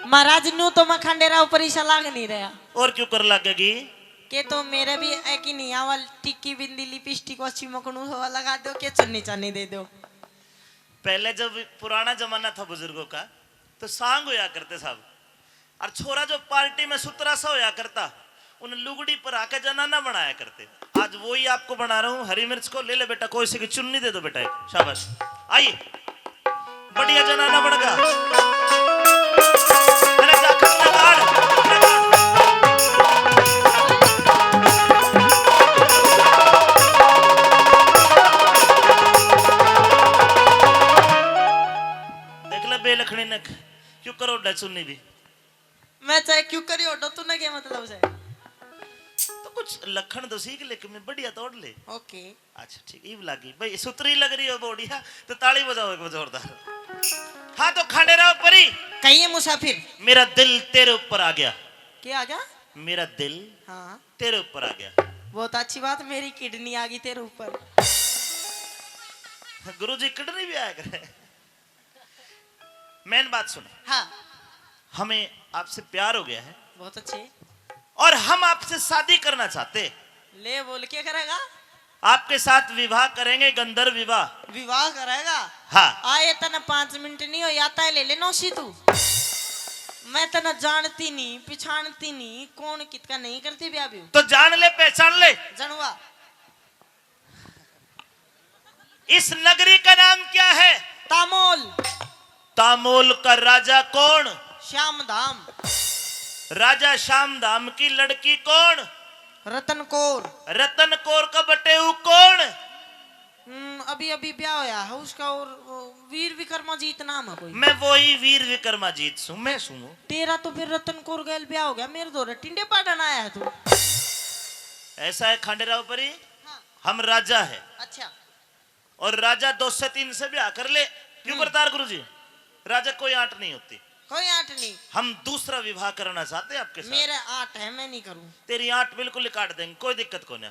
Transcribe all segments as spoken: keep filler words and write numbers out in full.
महाराज, न्यू तो मैं खंडेरा ऊपर ही सलाह नहीं रहा। और क्यों कर लगेगी? के तो मेरे भी है कि नहीं, आवा टिक्की, बिंदी, लिपस्टिक, अच्छी मखनू हवा लगा दो, के चुन्नी चानी दे दो। पहले जब पुराना जमाना था बुजुर्गों का, तो सांग होया करते साहब, और छोरा जो पार्टी में सुतरा सा होया करता, उन लुगड़ी पर आके जनाना बनाया करते। आज वो ही आपको बना रहा हूँ, हरी मिर्च को ले ले बेटा, कोई सी की चुन्नी दे दो बेटा एक, शाबाश। आइए, बढ़िया जनाना बन गया। अरे जाकर नगाड़, नगाड़। देख ले बेलखणी ने क्यों करो डा चुन्नी भी। मैं चाहे क्यों करी ओढ़ो, तूने क्या मतलब से? तो कुछ लखण तो सीख ले कि मैं बढ़िया तो ओढ़ ले। ओके। अच्छा ठीक, इब लागी भाई, सुतरी लग रही हो बढ़िया, तो ताली बजाओ एक बार जोरदार। हाँ तो खंडेराव परी। कहिए मुसाफिर। मेरा दिल तेरे ऊपर आ गया। क्या आ गया? मेरा दिल हाँ। तेरे ऊपर आ गया। बहुत अच्छी बात, मेरी किडनी आ गई तेरे ऊपर। गुरुजी किडनी भी आया करे। मेन बात सुने। हाँ। हमें आपसे प्यार हो गया है। बहुत अच्छे। और हम आपसे शादी करना चाहते हैं। ले बोल, क्या करेगा? आपके साथ विवाह करेंगे, गंधर्व विवाह। विवाह करेगा? हाँ। आए तने पाँच मिनट नहीं हो, आता है, ले ले नौसी तू। मैं तने जानती नहीं, पिछाणती नहीं, कौन कितका नहीं करती ब्याह भी। तो जान ले, पहचान ले। जनवा। इस नगरी का नाम क्या है? तामोल। तामोल का राजा कौन? श्याम धाम। राजा श्याम धाम की लड़की कौन? रतन कौर। रतन कौर का बटेऊ कौन? हम्म, अभी अभी ब्याह होया है उसका, और वो वीर विक्रमाजीत नाम है कोई। मैं वही वीर विक्रमाजीत सूं, मैं सूं। तेरा तो फिर रतन कौर गैल ब्याह हो गया, मेरे धोरे टिंडे पाड़न आया है तू। ऐसा है खंडेराव परी, हाँ। हम राजा है। अच्छा। और राजा दो से तीन से ब्याह कर ले। क्यों हम्म। करतार गुरु जी? राजा कोई आंट नहीं होती। कोई आंट नहीं। हम दूसरा विवाह करना चाहते हैं आपके साथ। मेरे आंट है, मैं नहीं करूं। तेरी आंट बिल्कुल ही काट देंगे, कोई दिक्कत को ना।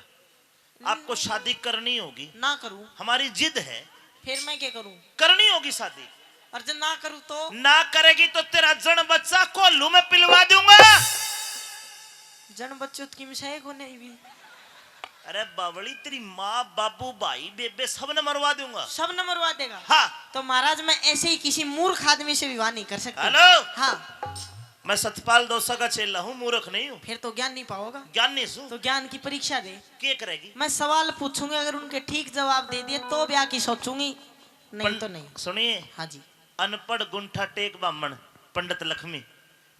आपको शादी करनी होगी। ना करूं। हमारी जिद है। फिर मैं क्या करूं? करनी होगी शादी। और जब ना करूं तो? ना करेगी तो तेरा जन बच्चा कोल्हू में पिलवा दूंगा। जन बच्चो तो किम सही को नहीं भी। अरे बावली, तेरी माँ, बाबू, भाई, बेबे सब ने मरवा दूंगा। सब ने मरवा देगा? हाँ। तो महाराज, मैं ऐसे ही किसी मूर्ख आदमी से विवाह नहीं कर सकती। हेलो। हाँ। मैं सतपाल दोसा का चेला हूँ, मूर्ख नहीं हूँ। फिर तो ज्ञान नहीं पाओगा। ज्ञान नहीं सू। तो ज्ञान की परीक्षा दे। के करेगी? मैं सवाल पूछूंगी, अगर उनके ठीक जवाब दे दिए तो ब्याह की सोचूंगी, नहीं पन-, तो नहीं। सुनिए। हाँ जी। अनपढ़ गुंठा टेक बामण पंडित लक्ष्मी,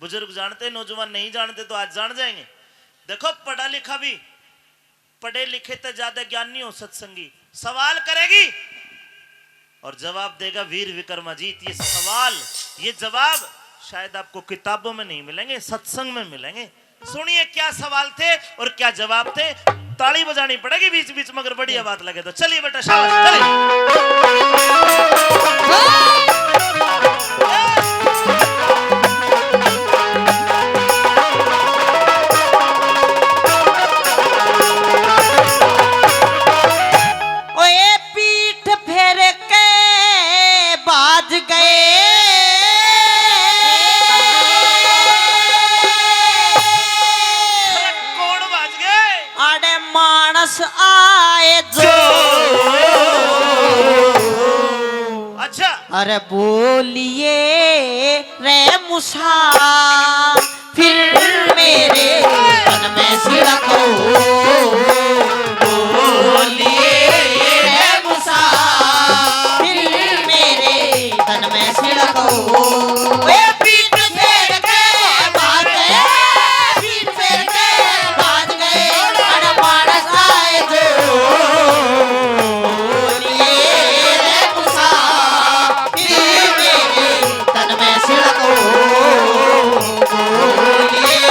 बुजुर्ग जानते, नौजवान नहीं जानते तो आज जान जाएंगे। देखो पढ़ा लिखा भी, पढ़े लिखे ते ज्यादा ज्ञानी हो सत्संगी। सवाल करेगी और जवाब देगा वीर विक्रमाजीत। ये सवाल, ये जवाब शायद आपको किताबों में नहीं मिलेंगे, सत्संग में मिलेंगे। सुनिए क्या सवाल थे और क्या जवाब थे। ताली बजानी पड़ेगी बीच बीच में, अगर बढ़िया बात लगे तो। चलिए बेटा, शाबाश, चलिए। ओए पीठ फेर के बाज गए। अरे कौन बाज गए? आड़े मानस आए जो। अच्छा। अरे बोलिए रे मुसा फिर मेरे तन में सिड़को, बोलिए रे मुसाफिर मेरे तन में सिड़को। ए पीठ फेर के भाग गए, पीठ फेर के भाग गए, अरे मानस आए जो। बोलिए रे मुसाफिर मेरे तन में सिड़को, बोलिए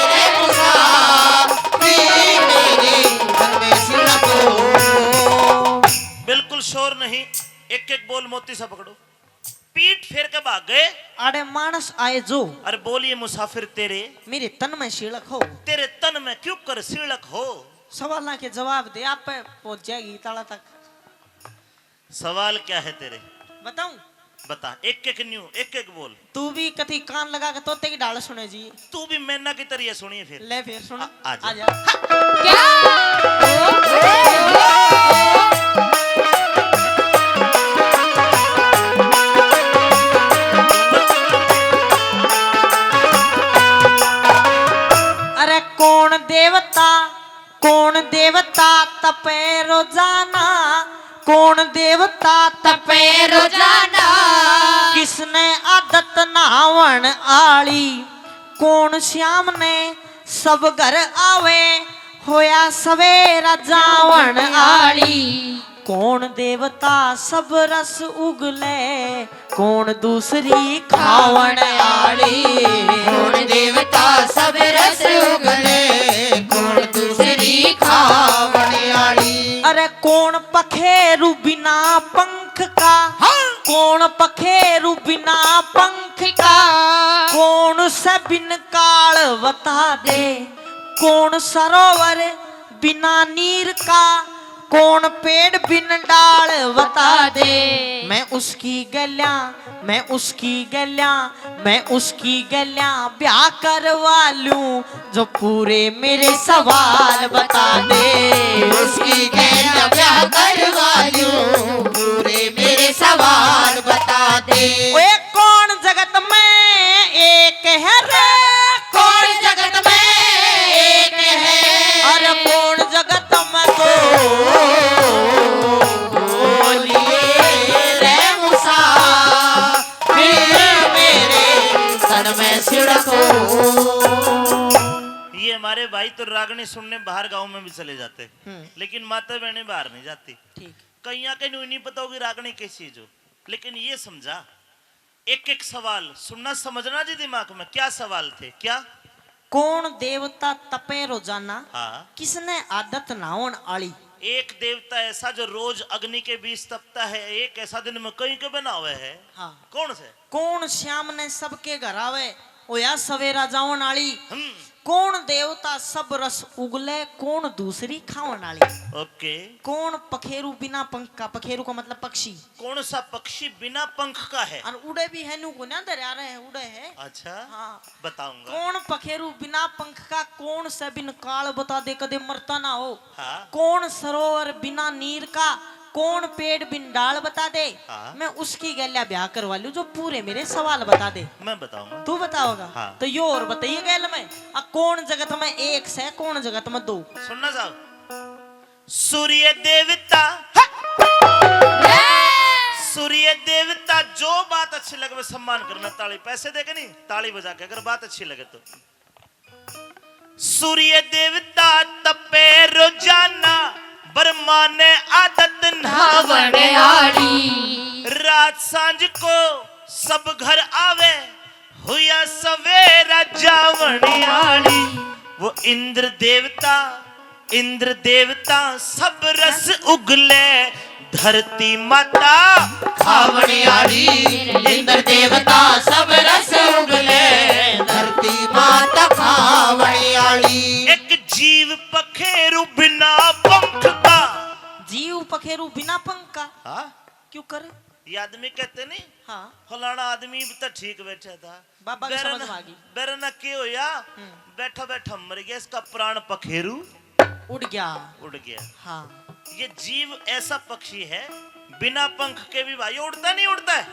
रे मुसाफिर मेरे तन में सिड़को। बिल्कुल शोर नहीं, एक एक बोल मोती सा पकड़ो। पीठ फेर के भाग गए। आड़े मानस आए जो। अरे बोलिए मुसाफिर तेरे। मेरे तन में सिड़क हो। तेरे तन में क्यों कर सिड़क हो। सवालों के जवाब दे, आप पे पहुंच जाएगी ताला तक। सवाल क्या है तेरे? बताऊं? बता, एक एक न्यू, एक एक बोल। तू भी कथी कान लगा के तोते की डाल सुने जी। तू भी मैना की तरह सुनिए फिर। ले फिर सुन। आ, आ जा। आ जा। अरे कौन देवता, कौन देवता तपे रोजाना, कौन देवता तपे रोजाना, किसने आदत नहावण आली, कौन श्याम ने सब घर आवे, होया सवेरा जावण आली। कौन देवता सब रस उगले, कौन दूसरी खावण आली। कौन देवता सब रस उगले, कौन दूसरी खावण आली। अरे कौन पखेरु बिना पंख का, हाँ। कौन पखेरु बिना पंख का, कौन से बिन काल बता दे, कौन सरोवर बिना नीर का, कौन पेड़ बिन डाल बता दे। मैं उसकी गल्या, मैं उसकी गल्या, मैं उसकी गल्या ब्याह करवा लूं, जो पूरे मेरे सवाल बता दे। उसकी गल्या ब्याह करवा लूं, पूरे मेरे सवाल बता दे। ओए कौन जगत में एक है रे? कौन जगत में एक है? अरे कौन जगत में दो? बोलिए रे मुसाफिर मेरे तन में सिड़को। ये हमारे भाई तो रागनी सुनने बाहर गांव में भी चले जाते, हम्म। लेकिन माता बहनी बाहर नहीं जाती। ठीक। कईया के न्यू नहीं पता होगी रागनी कैसी जो, लेकिन ये समझा, एक एक सवाल सुनना, समझना जी दिमाग में। क्या सवाल थे, क्या? कौन देवता तपे रोजाना, हाँ। किसने आदत नहावण आली? एक देवता ऐसा जो रोज अग्नि के बीच तपता है, एक ऐसा दिन में कई के बनावे है। हाँ। कौन से? कौन श्याम ने सबके घर आवे, होया सवेरा जावण आली? हम्म। कौन देवता सब रस उगले, कौन दूसरी खावण आली? ओके। कौन पखेरु बिना पंख का, पखेरु का मतलब पक्षी। कौन सा पक्षी बिना पंख का है? और उड़े भी है, न्यू को ना दरिया रहे, उड़े है। अच्छा। हाँ। बताऊंगा। कौन पखेरु बिना पंख का, कौन से बिन काल बता दे, कदे मरता ना हो। हाँ। कौन सरोवर बिना नीर का, कौन पेड़ बिन डाल बता दे। हाँ। मैं उसकी गैल्या ब्याह करवा लूं जो पूरे मेरे सवाल बता दे। मैं बताऊंगा। तू बताओगा? हाँ। तो यो और बताइए गैल में, आ कौन जगत में एक से, कौन जगत में दो? सुनना साहब, सूर्य देवता, हा! सूर्य देवता, जो बात अच्छी लगे, सम्मान करना, ताली पैसे दे के नहीं, ताली बजा के, अगर बात अच्छी लगे तो। सूर्य देवता तपे रोजाना, ब्रह्मा ने आदत नहावण आली। रात सांझ को सब घर आवे, हुया सवेरा जावण आली। वो इंद्र देवता, इंद्र देवता सब रस उगले, धरती माता खावण आली। इंद्र देवता सब रस उगले, धरती माता खावण आली। एक जीव पखेरु बिना पंख का। जीव पखेरु बिना पंख का? हाँ। क्यों कर? ये आदमी कहते नहीं, हाँ। फलाना आदमी तो ठीक बैठा था, बाबा के समझ में आ गई। बेरे ना के होया, हम्म। बैठा बैठा मर गया, इसका प्राण पखेरु उड़ गया। उड़ गया। हाँ। ये जीव ऐसा पक्षी है, बिना पंख के भी भाई उड़ता नहीं उड़ता है,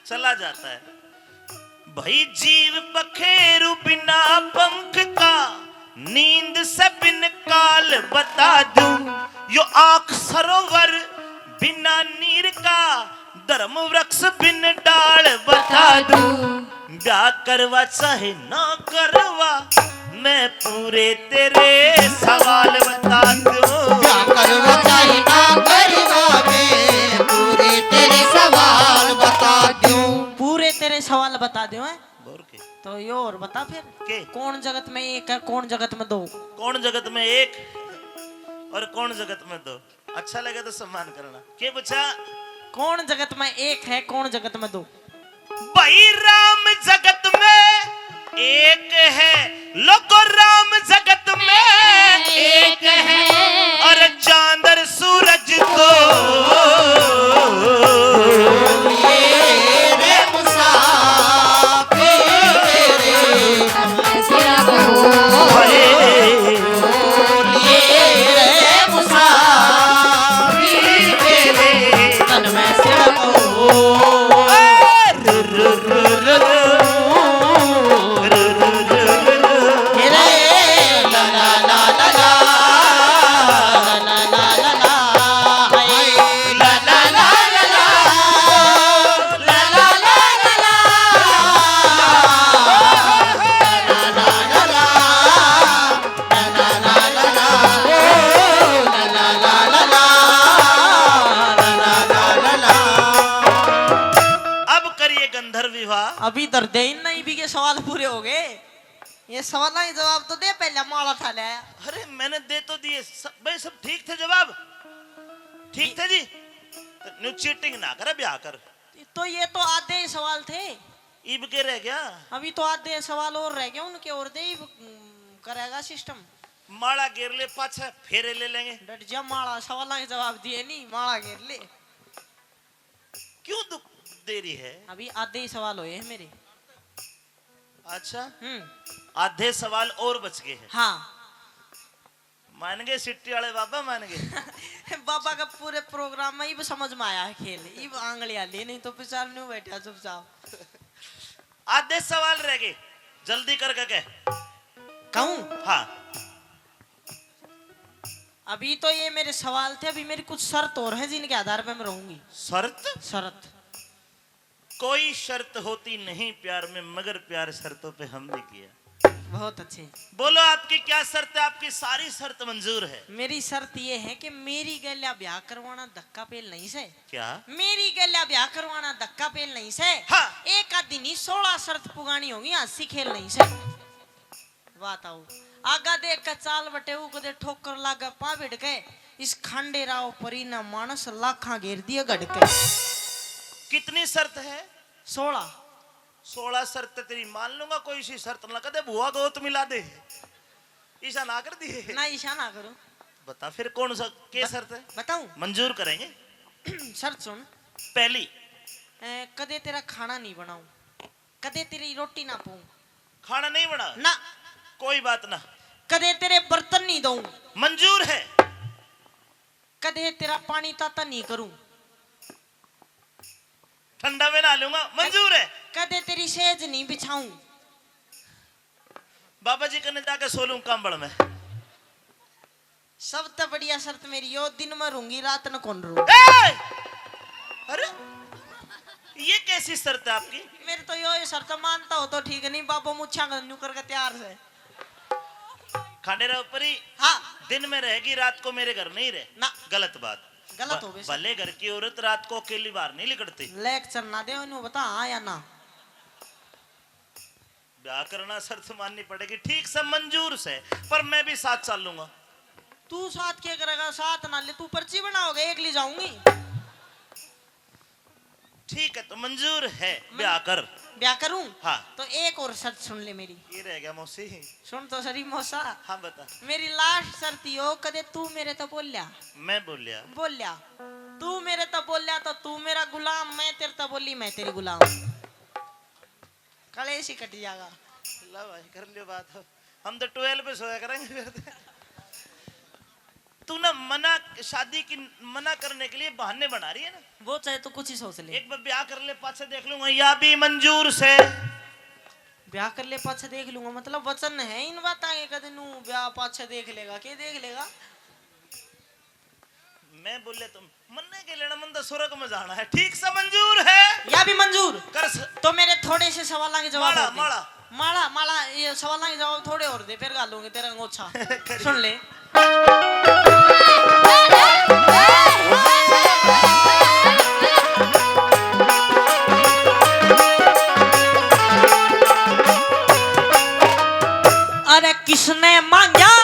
चला जाता है। भाई जीव पखेरु बिना पंख का, नींद से बिन काल बता दूं, यो आंख सरोवर बिना नीर का, धर्म वृक्ष बिन डाल बता दूं। ब्याह करवा चाहे ना करवा, मैं पूरे तेरे सवाल बता दूं। ब्याह करवा चाहे ना करवा, मैं पूरे तेरे सवाल बता दूं। पूरे तेरे सवाल बता दूं, हैं? और के? तो यो और बता फिर। के? कौन जगत में एक है, कौन जगत में दो? कौन जगत में एक और कौन जगत में दो? अच्छा लगे तो सम्मान करना। के पूछा? कौन जगत में एक है, कौन जगत में दो? भाई राम जगत में एक है, लोगो राम जगत में एक है। अरे चांद और सूरज तो अभी धर दे इन, नहीं भी के सवाल पूरे हो गए। ये सवालों के जवाब तो दे, पहले माला ठा ले आया। अरे, मैंने दे तो दिए सब, भाई, सब ठीक थे जवाब, ठीक थे जी। तो न्यू चीटिंग ना करे, ब्याह कर। तो ये तो आधे ही सवाल थे। इब के रह गया? अभी तो आधे सवाल और रह गए उनके, और दे इब, हम्म, करेगा सिस्टम। माला घेर ले, पाछे फेरे ले लेंगे। डट जा माला, सवालों के जवाब दिए नहीं, माला घेर ले। क्यों दुख दे रही है? अभी आधे ही सवाल होए हैं मेरे। अच्छा, हम्म। आधे सवाल और बच गए हैं। हाँ। मान गए सिट्टी वाले बाबा, मान गए। बाबा का पूरे प्रोग्राम में इब समझ में आया है खेल, इब आंगली हाली, नहीं तो बेचारा न्यू बैठा चुपचाप। आधे सवाल रह गए, जल्दी करके कह। कहूँ? हाँ। अभी तो ये मेरे सवाल थे, अभी मेरी कुछ शर्त और हैं जिनके आधार पे मैं रहूंगी। शर्त? शर्त। कोई शर्त होती नहीं प्यार में, मगर प्यार शर्तों पे हमने किया। बहुत अच्छे। बोलो, आपकी क्या शर्त है? आपकी सारी शर्त मंजूर है। मेरी शर्त ये है कि मेरी गैल्या ब्याह करवाना धक्का पेल नहीं से। क्या? मेरी गैल्या ब्याह करवाना धक्का पेल नहीं से। हाँ। एक आधी नहीं, सोलह शर्त पुगानी होगी, हंसी खेल नहीं से। बात आओ। आगा देख के चाल बटे, ऊ कदे ठोकर लागे पा भिड़ के। इस खांडे राव परी ना मानस लाखां घेर दिए घड़ के। कितनी शर्त है? सोलह। सोलह शर्त तेरी मान लूंगा, कोई सी शर्त ना कदे भुआ गोत मिला दे। ईशा ना कर दिए। ना, ईशा ना करूं। बता फिर कौन सा, के ब-, शर्त है? बताऊं? मंजूर करेंगे। शर्त सुन। पहली। ए, कदे तेरा खाना नहीं बनाऊं। कदे तेरी रोटी ना पाऊं। खाना नहीं बना? ना। कोई बात ना। कदे तेरे बर्तन नहीं धोऊं। मंजूर है। कदे तेरा पानी ताता नहीं करूं। ठंडा में नहा लूंगा, मंजूर है। कदे तेरी सेज नहीं बिछाऊं। बाबा जी कने जाके सो लूं कंबल में। सबसे बढ़िया शर्त मेरी यो, दिन में रूंगी, रात न कौन रू। ए! अरे, ये कैसी शर्त है आपकी? मेरी तो यो ही शर्त है, मानता हो तो ठीक है, नहीं बाबो मुछा न्यू करके तैयार से। खांडेराव परी, हाँ। दिन में रहेगी, रात को मेरे घर नहीं रहे। ना। गलत बात। गलत ब-, हो गई सर। भले घर की औरत रात को अकेली बाहर नहीं निकलती। लेक्चर ना दे, उन्हें बता हाँ या ना। ब्याह करना शर्त माननी पड़ेगी। ठीक से, मंजूर से, पर मैं भी साथ चलूंगा। तू साथ क्या करेगा? साथ ना ले, तू पर्ची बनाओगे, एक ले जाऊंगी। ठीक है, तो मंजूर है, मन-, ब्याह कर। ब्याह करूं? हाँ। तो एक और शर्त सुन ले मेरी। ये रह गया मौसी। सुन तो सरी मौसा। हाँ, बता। मेरी लास्ट शर्त यो, कदे तू मेरे तो बोल्या। मैं बोल्या। बोल्या। तू मेरे तो बोल्या तो तू मेरा गुलाम, मैं तेरे तो बोली मैं तेरी गुलाम। कलेश ही कट जाएगा। ला भाई, कर लियो बात। हम तो ट्वेल्व पे सोया करेंगे फिर तो। तू ना मना, शादी की मना करने के लिए बहाने बना रही है ना। वो चाहे तो कुछ ही सोच ले। एक बार ब्याह कर ले, पाछे देख लूंगा, या भी मंजूर से। ब्याह कर ले, पाछे देख लूंगा, मतलब वचन है इन बातां के, कदे नू ब्याह पाछे देख लेगा, के देख लेगा? मैं बोले तो मन्ने के लेना, मन तो स्वर्ग में जाना है। ठीक से मंजूर है? या भी मंजूर। कर स- तो मेरे थोड़े से सवालों के जवाब माला, और दे। माला। माला, माला, ये सवालों के जवाब थोड़े और दे, फिर गालूंगे तेरा अंगोछा। करिए। सुन ले। अरे किसने मांगा?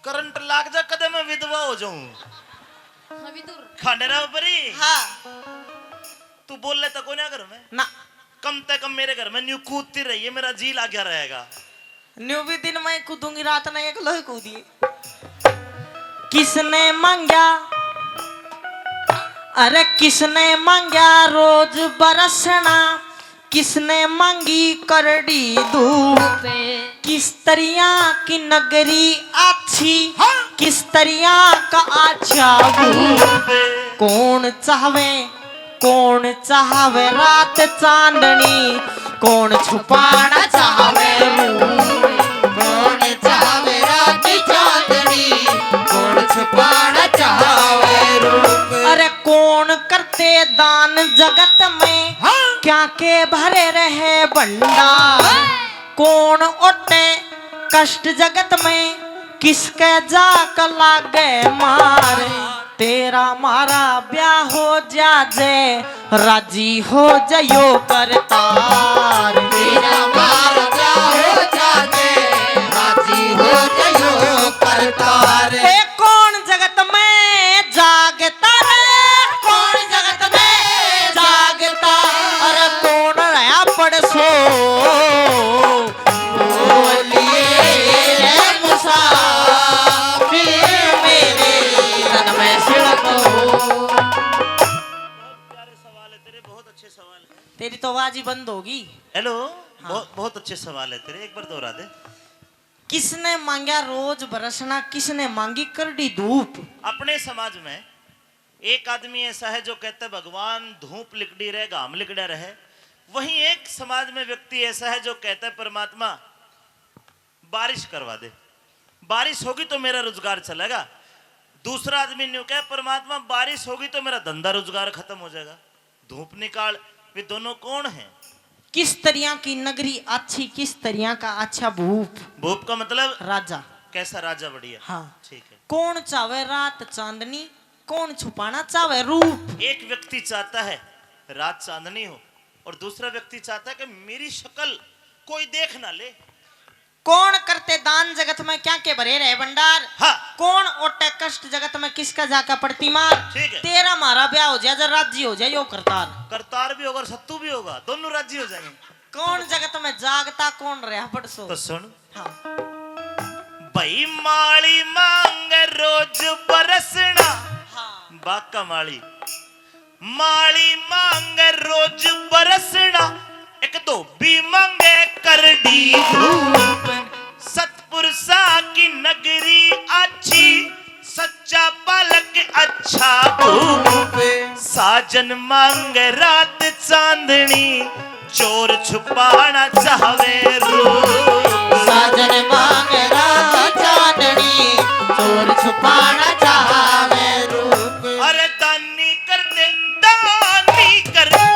करंट लाग जा, कदे मैं विधवा हो जाऊं। हाँ, विदुर। खांडेराव परी। हाँ। तू बोले तो कोन्या घर में? ना। कम ते कम मेरे घर में न्यू कूदती रहिए, मेरा जी लाग्या रहेगा। न्यू भी दिन में कूदूंगी, रात ने एक लोही कूदी। किसने मांग्या, अरे किसने मांग्या रोज बरसना, किसने मांगी करड़ी धूप? किस तरिया की नगरी आछी, हाँ। किस तरिया का आछा रूप? कौन चाहवे, कौन चाहवे रात चांदनी, कौन छुपाना चाहवे रूप? कौन चाहवे रात चांदनी, कौन छुपाना चाहवे रूप? अरे कौन करते दान जगत में, हाँ। क्या के भरे रहे भंडार? हाँ। कौन ओटे कष्ट जगत में, किसके जाक लागे मार, तेरा मारा ब्याह हो जाजे, राजी हो जयो करतार। तेरा मारा ब्याह हो जाजे, राजी हो जयो करतार। ए कौन जगत में जागता रे, कौन जगत में जागता, अरे कौन रहा पड़सो। बोलिए रे मुसाफिर मेरे तन में सिड़को। बहुत प्यारे सवाल है तेरे, बहुत अच्छे सवाल है। तेरी तो आवाज ही बंद होगी। हेलो, हाँ। बहुत, बहुत अच्छे सवाल है तेरे, एक बार दोहरा दे। किसने मांग्या रोज बरसना, किसने मांगी करड़ी धूप? अपने समाज में एक आदमी ऐसा है जो कहता है, "भगवान, धूप लिकड़ी रहे, घाम लिकड़ा रहे।" वहीं एक समाज में व्यक्ति ऐसा है जो कहता है, "परमात्मा, बारिश करवा दे, बारिश होगी तो मेरा रोजगार चलेगा।" दूसरा आदमी न्यू कहे, "परमात्मा, बारिश होगी तो मेरा धंधा रोजगार खत्म हो जाएगा।" धूप निकाल, वे दोनों कौन हैं? किस तरिया की नगरी अच्छी, किस तरिया का अच्छा भूप? भूप का मतलब? राजा। कैसा राजा? बढ़िया। हाँ। ठीक है। कौन चावे रात चांदनी, कौन छुपाना चावे रूप? एक व्यक्ति चाहता है रात चांदनी हो और दूसरा व्यक्ति चाहता है कि मेरी शक्ल कोई देख ना ले। कौन करते दान जगत में, क्या के भरे रहे भंडार? हाँ। कौन ओटे कष्ट जगत में, किसका जाका पड़ती मार? ठीक है। तेरा मारा ब्याह हो जाए, जब राजी हो जाए यो करतार। करतार भी होगा और सत्तू भी होगा, दोनों राजी हो जाएंगे। कौन जगत में जागता, कौन रहा पड़सो? तो सुन। हाँ। भाई माली मांग रोज बरसना। हाँ। बाका माली। माली मांगे रोज बरसना, एक धोबी मांगे करड़ी धूप। सतपुरुषा की नगरी आछी, सच्चा बालक अच्छा भूप। साजन मांगे रात चांदनी, चोर छुपाना चाहवे रूप। साजन मांग रात चांदनी, चोर छुपाना चाहवे रूप। अरे दानी करते, दानी करते,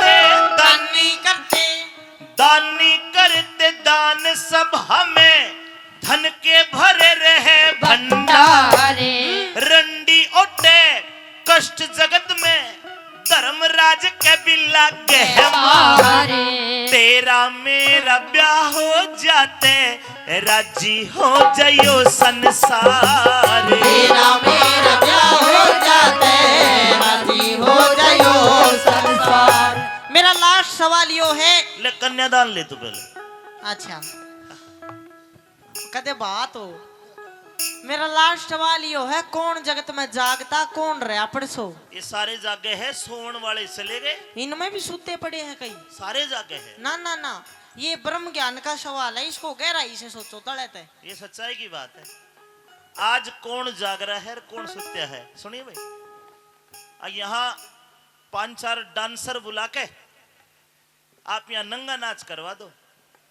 दानी करते, दानी करते दान सब हमें, धन के भरे रहे भंडारे। रंडी ओटे कष्ट जगत में, धर्मराज के भी लागे है मारे। तेरा मेरा ब्याह हो जाते, राजी हो जायो संसार। तेरा मेरा ब्याह हो जाते, राजी हो जायो संसार। मेरा लास्ट सवाल यो है। ले कन्यादान ले तू पहले। अच्छा। कदे बात हो। मेरा लास्ट सवाल यो है, कौन जगत में जागता, कौन रहा पड़सो? ये सारे जागे हैं, सोण वाले चले गए। इनमें भी सूते पड़े हैं कई। सारे जागे हैं। ना, ना, ना, ये ब्रह्म ज्ञान का सवाल है, इसको गहराई से सोचो तले ते। ये सच्चाई की बात है। आज कौन जाग रहा है और कौन सुत्या है? सुनिए भाई, आ यहाँ पांच चार डांसर बुला के आप यहाँ नंगा नाच करवा दो,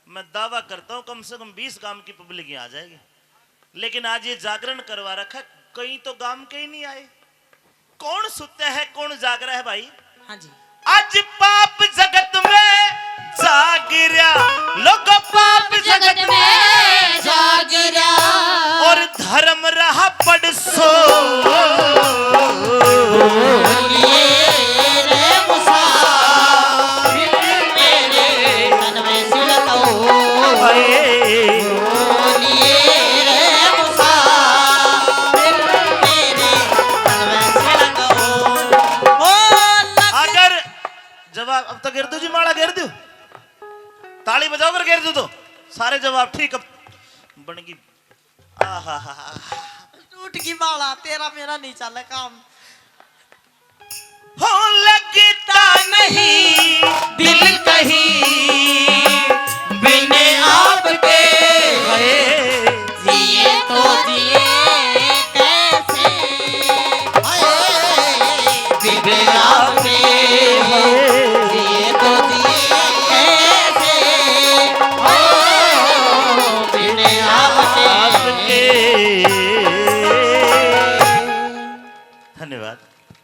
मैं दावा करता हूँ कम से कम बीस गांव की पब्लिक यहाँ आ जाएगी। लेकिन आज ये जागरण करवा रखा है, कई तो गांव के ही नहीं आए। कौन सुत्या है, कौन जाग रहा है भाई? हाँ जी। आज पाप जगत में जाग रहा, लोगों पाप जगत में जाग रहा। और धर्म रहा पड़सो। बोलिए रे मुसाफिर मेरे तन में सिड़को। हाय। बोलिए रे मुसाफिर मेरे तन में सिड़को। ओ लग- अगर जवाब, अब तो गिर दो जी, माला गिर दो, ताली बजाओ अगर गिर दो तो। सारे जवाब ठीक। अब बन गई। आहा। टूट गई माला, तेरा मेरा नहीं चला काम। हो लगता नहीं दिल कहीं